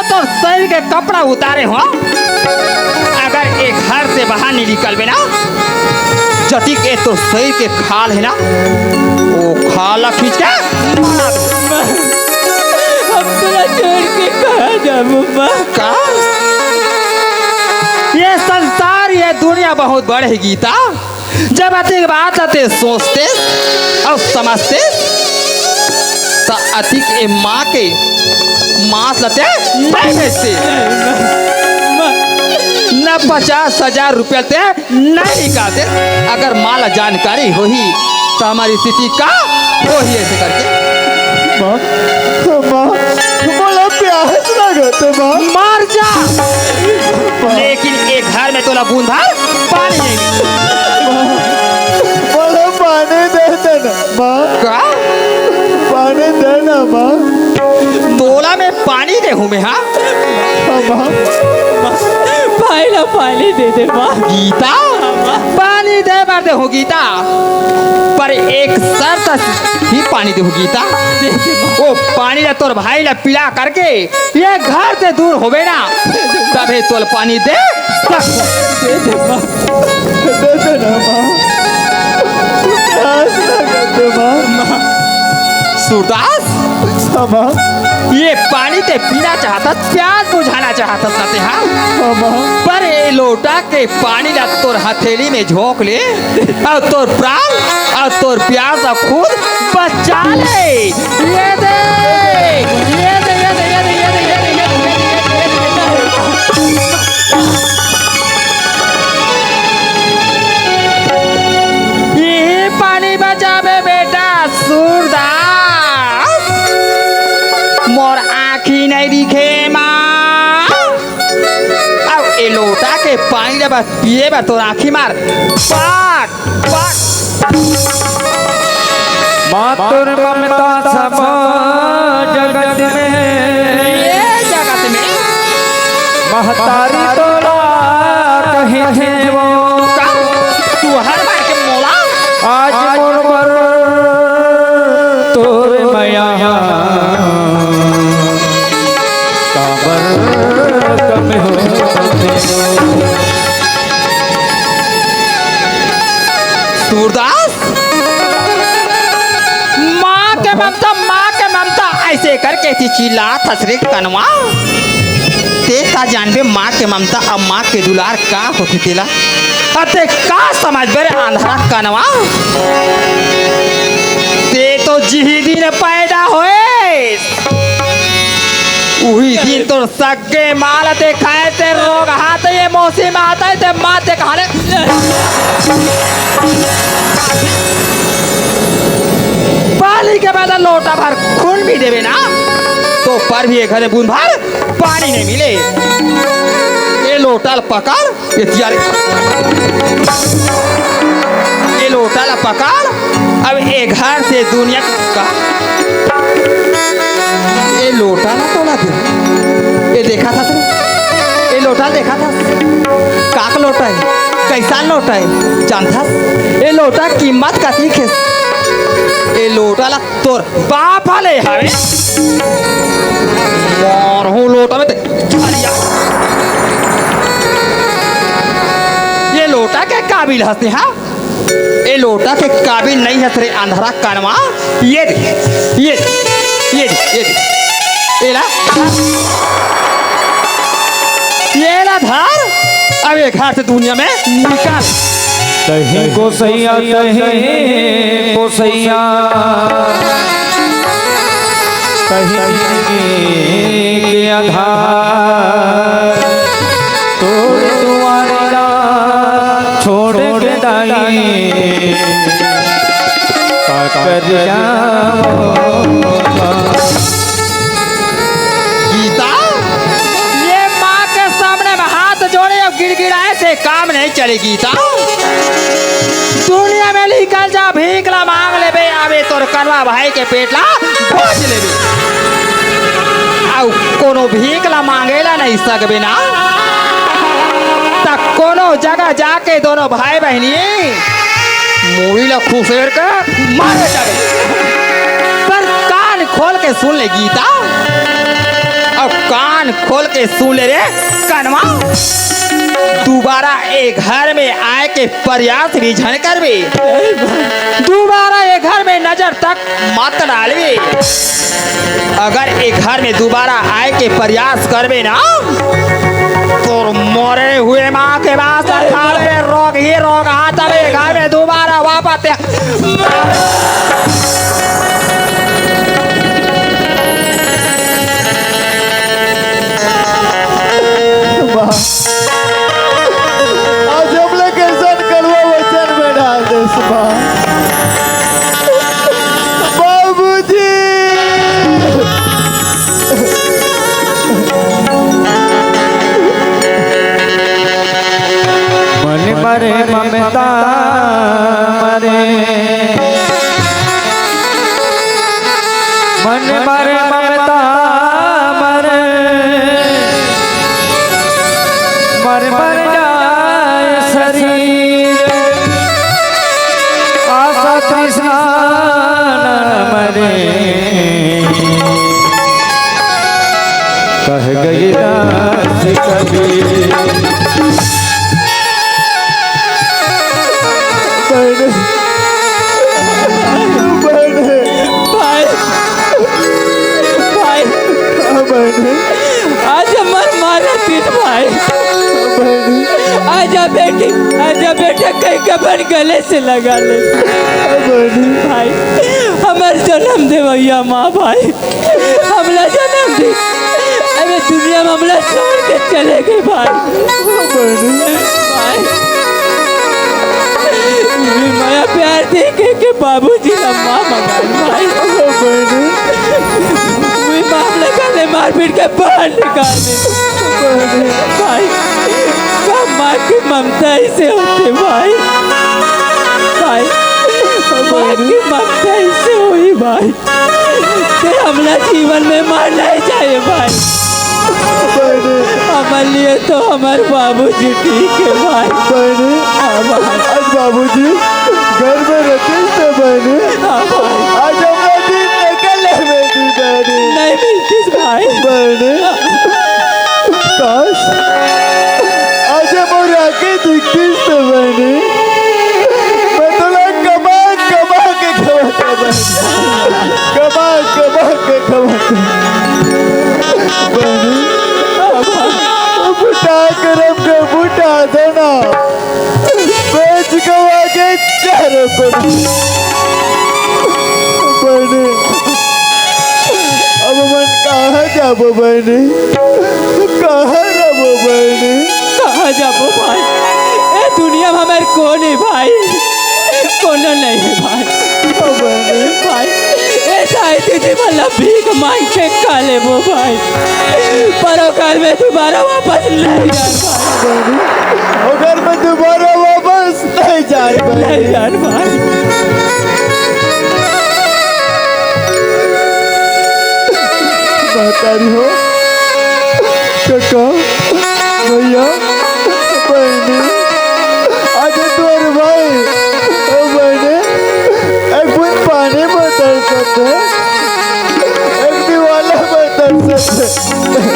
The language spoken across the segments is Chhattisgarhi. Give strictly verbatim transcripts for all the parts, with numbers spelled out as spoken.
तोर शरीर के कपड़ा उतारे हो, अगर ए घर से बाहर नहीं निकलबे ना, जतिक ए तोर शरीर के खाल हे ना, ओ खाल ला खींच के मार दे। हम तोला छोड़ के कहाँ जाबो, माँ? का? ये संसार, ये दुनिया बहुत बड़े हे गीता। जब अतिक बात ला ते सोचते अउ समझते, त अतिक ए माँ के मांस ला ते नहीं बेचते, न पचास हजार रुपया ते नहीं निकालते। अगर माँ ला जानकारी होही, त हमर स्थिति का होही ऐसे करके। माँ, माँ, मोला प्यास लगत हे, माँ। मर जा। माँ। लेकिन ए घर में तोला बूंद भर पानी नहीं मिली। माँ, मोला पानी दे दे ना, माँ। का? पानी दे ना, माँ। तोला मैं पानी देहूँ मैं, हाँ? हाँ, माँ। भाई ला पानी दे दे, माँ। गीता, पानी दे बर देहूँ गीता, पर एक शर्त ही पानी देहूँ गीता। दे दे, माँ। ओ पानी ला तोर भाई ला पिला करके ए घर से दूर होबे ना, तभे तोला पानी दे सकहूँ। दे दे, माँ। दे दे ना, माँ। प्यास लगत हे, माँ। सूरदास, हाँ, माँ। ए पानी ते पीना चाहत हस, प्यास बुझाना चाहत हस ना ते, हाँ? हाँ, माँ। पर ए लोटा के पानी ला तोर हथेली में झोंक ले, अउ तोर प्राण अउ तोर प्यास ला खुद बचा ले। ए दे, ए दे, ए दे। इही पानी बचाबे बेटा सूरदास, मोर आँखी नहीं दिखे माँ। अउ ए लोटा के पानी ला बस पिए बर तोर आँखी मार पाट पाट। मातुर ममता सब जगत में, ए जगत में। महतारी तोला कहिथे वो। का? तू हर बार के मोला? आज मोर बर तोर मया काबर कम होथे। सूरदास, माँ के ममता, माँ के ममता, ऐसे करके ती चिल्लात हस रे कनवा। ते का जानबे माँ के ममता अउ माँ के दुलार का होथे तेला? अउ ते का समझबे रे अंधरा कनवा? ते तो जिही दिन पैदा होए, उही दिन तोर सग के माल ते खाए ते रोग हाथ ये मौसी माता ते माँ ते कहाले। पानी के बदला लोटा भर खून भी देबे ना, तो पर भी एक घरे बूंद भर पानी नहीं मिले। ए लोटा ल पकड़, ए तियारे, ए लोटा ल पकड़, अब ए घर से दुनिया का ए लोटा ला तोला दे। ए देखा था तू? ए लोटा देखा था? काक लोटा है? कैसा लोटा है? जानथस? ए लोटा कीमत कतिक हे? ए लोटा ला तोर बाप ले हवे। मारहूं लोटा में ते। ए लोटा के काबिल हस ते, हाँ? ए लोटा के काबिल नहीं हस रे अंधरा कनवा। ये दे, ये दे, ये दे, ये दे। एला, एला धर, अब ए घर से दुनिया में निकल। तहीं गोसैया, तहीं गोसैया, तहीं के आधार। तोर दुआरे ला छोड़ के दाई, काकर जावं। गीता, ये माँ के सामने में हाथ जोड़े अउ गिड़गिड़ाए से काम नहीं चले गीता। दुनिया में निकल जा, भीख ला मांग लेबे, आवे तोर कनवा भाई के पेट ला भोज लेबे। अउ कोनो भीख ला मांगे ला नहीं सकबे ना, त कोनो जगह जाके दोनों भाई बहिनी मुड़ी ला खुसेर के मारे जाबे। पर कान खोल के सुन ले गीता, अउ कान खोल के सुन ले रे कनवा, दुबारा ए घर में आए के प्रयास भी झन करबे। दुबारा ए घर में नजर तक मत डालबे। अगर ए घर में दुबारा आए के प्रयास करबे ना, तोर मरे हुए माँ के बांस खाबे, रोग ही रोग आ जाबे, घर में दुबारा वापस माँ, आज हमला कैसन कड़वा वचन में डाल देस माँ। बाबूजी। मन मरे ममता मरे, मन मरे ममता मरे, मर मर जाए शरीर, आशा तृष्णा न मरे। कह गई दास कबीर। बहन, बहन। भाई, भाई। हाँ, बहन। आज हमार माँ रहती तो भाई। हाँ, बहन। आजा बेटी, आजा बेटा, कहीं के अपन गले से लगा ले। हाँ, बहन। भाई, हमार जन्म दे भैया माँ भाई। हमला जन्म दे। अरे दुनिया में हमला छोड़ के चले गए भाई। भाई। वी माया प्यार देखे के बाबूजी ला माँ मनाई भाई। वी मामला का ले मार पीट के बाहर निकाल दे। भाई, का माँ की ममता ऐसे होते भाई। भाई, माँ की ममता ऐसे हुई भाई। ते हमला जीवन में मर नहीं चाहिए भाई। बहने। हमारे लिए तो हमारे बाबूजी ठीक है भाई। बहने। हाँ भाई। आज बाबूजी घर में रहते थे बहने। हाँ भाई। आज हमरा दिन निकल है बेटी बहने। नहीं मिलती भाई। बहने। काश आज मोर आके दिखती तो बहने। मैं तोला कमा कमा के खवाता बहने। कमा कमा के खवाता। बहने, बुटा करम के बुटा देना। बेच गवा के चारों को। बहने, अब मन कहाँ जाबो बहने? कहाँ रहबो बहने? कहाँ जाबो भाई? ए दुनिया में हमार कोन है भाई? कोनो नहीं है भाई। ओ बहने। भाई, ए साई दीदी वाला भीख मांग के खा लेबो भाई। पर ओ घर में दोबारा वापस नहीं जाए भाई। बहने, ओ घर में दोबारा वापस नहीं जाए बहने। नहीं जाए भाई। महतारी हो, काका, भैया, बहने, आज तोर भाई, ओ बहने, एक बूंद पानी में तरसत है, एक दिवाला में तरसत है।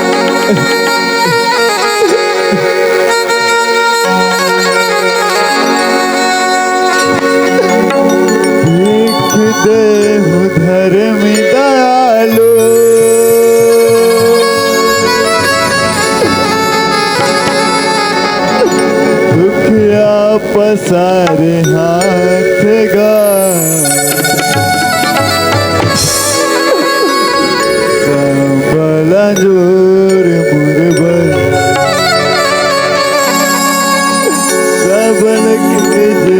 भीख देहु धर्म दयालु, दुखिया पसारे हाथ गा। संबल अंजोर मुरबल, सबल के जे।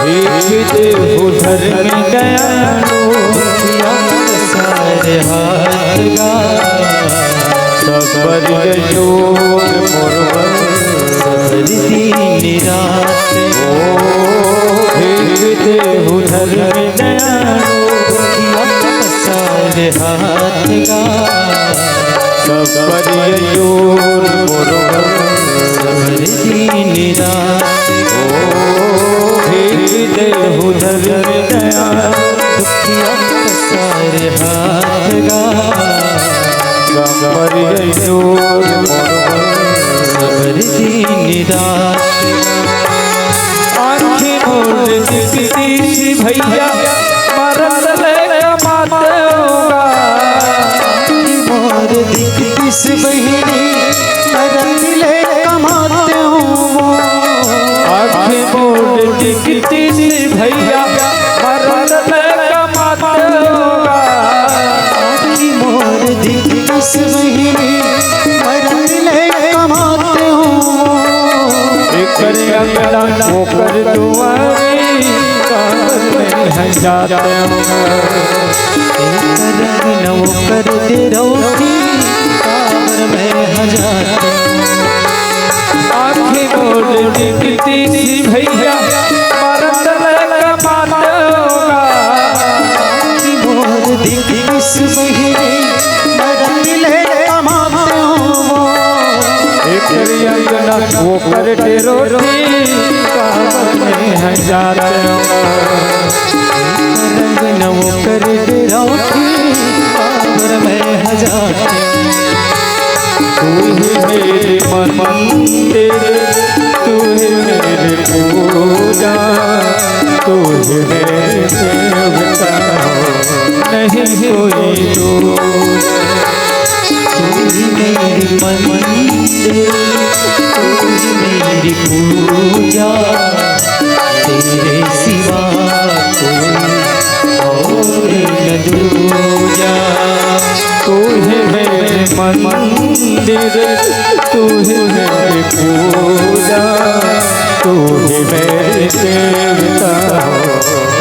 भीख देहु धर्म दयालु, दुखिया पसारे हाथ गा। संबल अंजोर मुरबल, सबल दिन रात। ओ भीख देहु धर्म दयालु, दुखिया पसारे हाथ गा। संबल अंजोर मुरबल, सबल दिन रात। ओ भीख देहु धर्म दयालु, दुखिया पसारे हाथ गा। संबर गए जोर मोर बल। सबर दीन दास। आँखी मोर दिखतीस भैया, मरत ले कमात होगा। आँखी मोर दिखतीस बहिनी, मरत ले कमात होगा। आँखी मोर दिखतीस भैया, मरत ले कमात होगा। आँखी मोर दिखतीस बहिनी, मरत ले कमात होगा। एकर अंगना ओकर दुआरी, काबर में है जात होगा। एकर अंगना ओकर डेरौठी, काबर में है जात होगा। आँखी मोर दिखतीस भैया, मरत ले कमात होगा। आँखी मोर दिखतीस बहिनी, मरत ले कमात होगा। एकर अंगना ओकर डेरौठी, काबर में है जात होगा। एकर अंगना ओकर डेरौठी, काबर में है जात होगा। तू ही मेरे मंदिर, तू ही मेरी पूजा, तू ही मेरी देवता, नहीं कोई दूजा। तू ही मेरी मंदिर, तू ही मेरी पूजा, तेरे सिवा कोई और न दूजा। तू ही मेरे मंदिर, तू ही मेरी पूजा, तू ही मेरी देवता,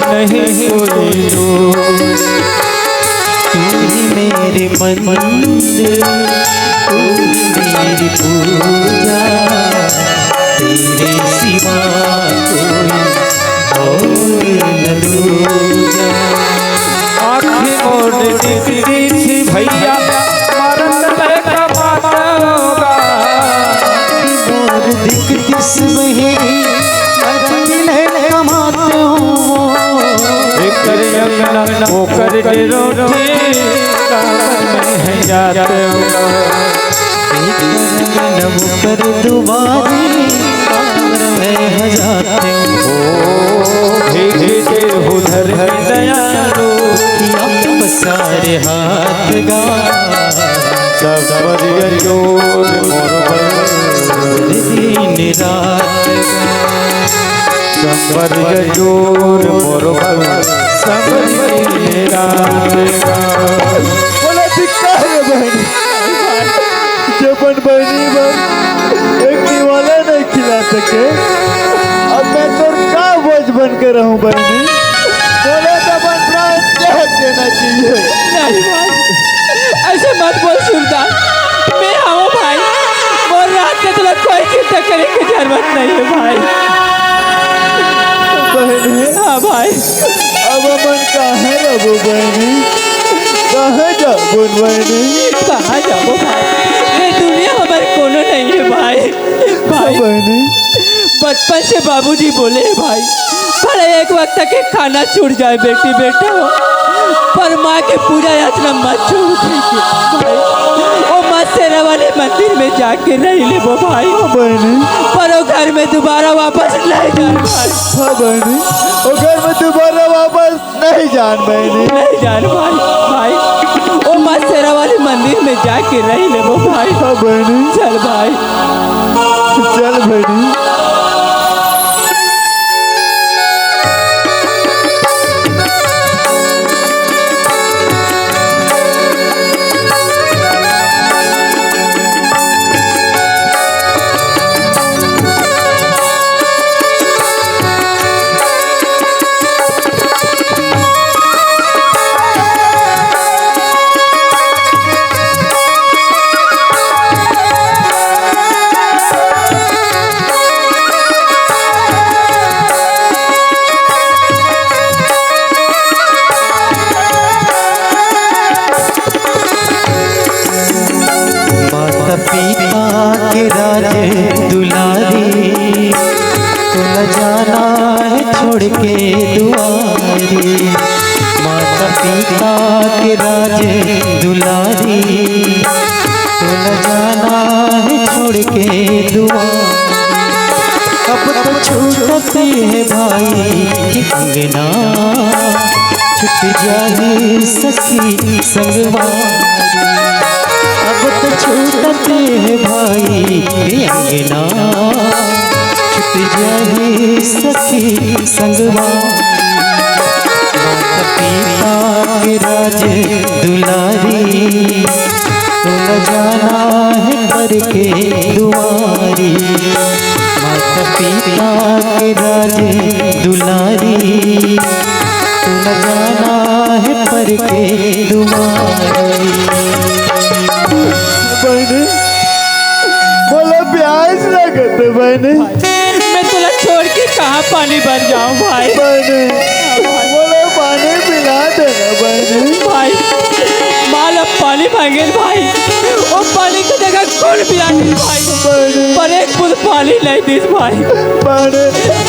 नहीं कोई दूजा। तू ही मेरे मंदिर, तू ही मेरी पूजा, तेरे सिवा कोई और न दूजा। आँखी मोर दिखतीस भैया, मरत ले कमात होगा। मोर दिखतीस बहिनी, मरत ले कमात होगा। एकर अंगना ओकर डेरौठी, काबर में है जात होगा। एकर अंगना ओकर दुआरी, काबर में है जात होगा। ओ, भेज दे उधर है दयालु, कि आप सारे हाथ गा। संबर गए जोर मोर बल। दिन रात। संबर गए जोर मोर बल। संबर दिन रात। बोले धिक्कार रे बहनी, जे अपन बहनी बर एक निवाला नहीं खिला सके, अब मैं तोर का बोझ बन के रहूं बहनी? बोले तो अपन प्राण त्याग देना चाहिए। नहीं भाई, ऐसे मत बोल सुरदास। मैं हूँ भाई, मोर रात के तोला कोई चिंता करे के जरूरत नहीं है भाई। बहनी। हाँ भाई। अब हमन कहाँ रहबो बहनी? कहाँ जाबो बहनी? कहाँ जाबो भाई? ये दुनिया हमर कोनो नहीं है भाई। भाई, बहनी। बचपन से बाबूजी बोले हैं भाई, भले एक वक्त के खाना छूट जाए बेटी बेटा हो, पर माँ के पूजा याचना मत छोड़ भाई। ओ माँ शेरा वाले मंदिर में जाके रह लेबो भाई। हाँ बहनी। पर ओ घर में दोबारा वापस नहीं जाए भाई। हाँ बहनी, ओ घर में दोबारा वापस नहीं जान बहनी। नहीं जान भाई, भाई, ओ माँ शेरा वाली मंदिर में जाके रह लेबो भाई। हाँ बहनी। चल भाई। चल बहनी। माता पिता के राज दुलारी, तोला जाना है छोड़ के दुआरी। माता पिता के राज दुलारी, छोड़ के दुआ। अब तो छूटते है भाई के अंगना, छूट जाही सखी संगवारी। अब तो छूटते है भाई के अंगना, छूट जाही सखी संगवारी। माता पिता के राज दुलारी, तू न जाना है पर के दुआरी। माता पिता के राज दुलारी, तू न जाना है पर के दुआरी। बहन, मोला प्यास लगत हे बहन। मैं तोला छोड़ के कहाँ पानी बर जाऊँ भाई? बहन, मोला पानी पिला देना बहन। भाई, माँ ला पानी मांगे भाई, वो पानी की जगह कौन पिला दे भाई? बहन। पर एक बूंद पानी नहीं दीस भाई। बहन,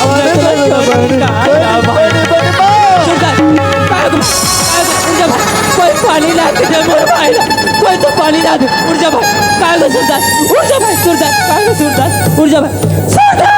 पानी पिला बहन। कहाँ जा भाई? बहन, बहन, माँ। सुन जा, काहे को, काहे को, उठ जा भाई। कोई पानी ला के दे मोर भाई ला। कोई तो पानी ला दे। उठ जा भाई। काहे को सुन जा? उठ जा भाई, सुन जा। काहे को सुन जा? उठ जा भाई। सुन जा।